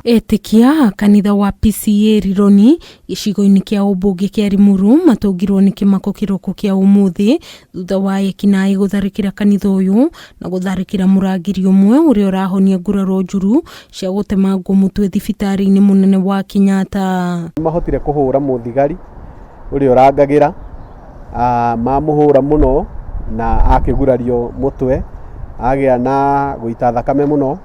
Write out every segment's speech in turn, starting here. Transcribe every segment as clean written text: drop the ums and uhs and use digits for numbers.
Etĩkia a kanitha wa PCEA Rironi gĩcigo-inĩ kĩa ũmbunge kĩa Limuru matũngirwo nĩ kĩmako kĩroko kĩa ũmũthĩ thutha wa ekinaĩ gũtharĩkĩra kanitha ũyũ na gũtharĩkĩra mũrangĩri ũmwe ũrĩa ũrahonia nguraro njũru cia gũtemangwo mũtwe thibitarĩ-inĩ mũnene wa Kenyatta. Mahotire kũhũra mũthigari ũrĩa ũrangagĩra, mamũhũra mũno na akĩgurario mũtwe, agĩa na gũita thakame mũno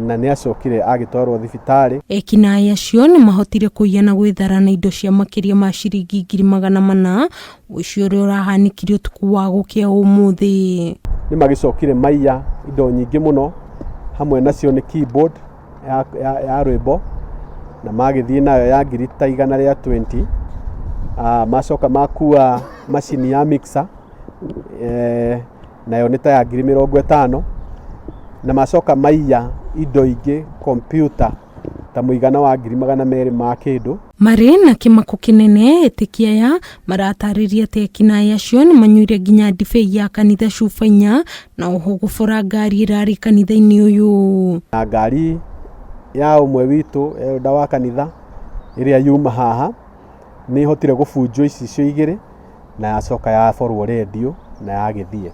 na nĩ acokire agĩtwarwo thibitarĩ. Ekinaĩ acio nĩ mahotire kũiya na gwĩthara na indo cia makĩria ma ciringi 400,000, ũici ũrĩa ũrahanĩkire ũtukũ wa gũkĩa ũmũthĩ. Nĩ magĩcokire maiya indo nyingĩ mũno, hamwe nacio nĩ keyboard ya rwĩmbo na magĩthiĩ nayo ya ngiri ta 120. Macoka makua macini ya mixer, nayo nĩ ta ya 50,000, na macoka maiya indo ingĩ kompiuta ta mũigana wa 200,000 ma kĩndũ. Marĩ na kĩmako kĩnene, etĩkia aya maratarĩria atĩ ekinaĩ acio nĩ manyuire nginya ndibei ya kanitha cuba inya na oho gũbora ngari ĩrarĩ kanitha-inĩ ũyũ. Na ngari ya ũmwe witũ elder wa kanitha ĩrĩa yuma haha nĩ ĩhotire gũbunjwo icicio igĩrĩ na yacoka yaborwo redio na yagĩthiĩ.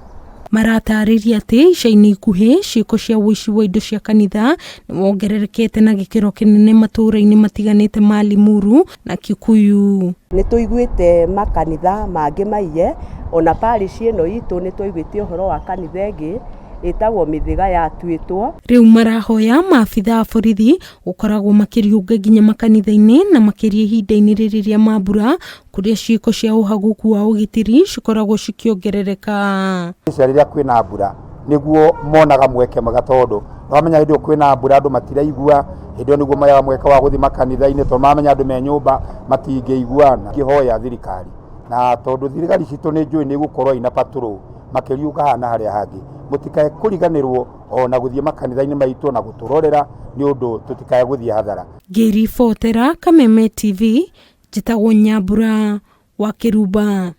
Maratarĩria atĩ ica-inĩ ikuhĩ ciĩko cia ũici wa indo cia kanitha nĩ wongererekete na gĩkĩro kĩnene matũũra-inĩ matiganĩte ma Limuru na Kikuyu. Nĩ tũiguĩte makanitha mangĩ maiye, ona parish ĩno itũ nĩ twaiguĩte ũhoro wa kanitha ĩngĩ ĩtagwo Mĩthĩga yatuĩtwo. Rĩu marahoya maabitha a borithi gũkoragwo makĩriũnga nginya makanitha-inĩ na makĩria ihinda-inĩ rĩrĩ rĩa mambura kũrĩa ciĩko cia ũhagũku wa ũgitĩri cikoragwo cikĩongerereka. Rĩrĩa kwĩna mbura nĩguo monaga mweke mwega, tondũ wamenya hĩndĩ ĩyo kwĩna mbura andũ matiraigua, hĩndĩ ĩyo nĩguo moyaga mweke wa gũthiĩ makanitha-inĩ, tondũ mamenya andũ me nyũmba matingĩiguana. Ngĩhoya thirikari, na tondũ thirikari citũ nĩ njũĩ nĩ igũkorwo ina patrol makĩriũka haha na harĩa hangĩ, mũtikae kũriganĩrwo ona gũthiĩ makanitha-inĩ maitũ na gũtũrorera, nĩ ũndũ tũtikae gũthiĩ hathara. Ngĩribotera Kameme TV, njĩtagwo Nyambura wa Kĩrumba.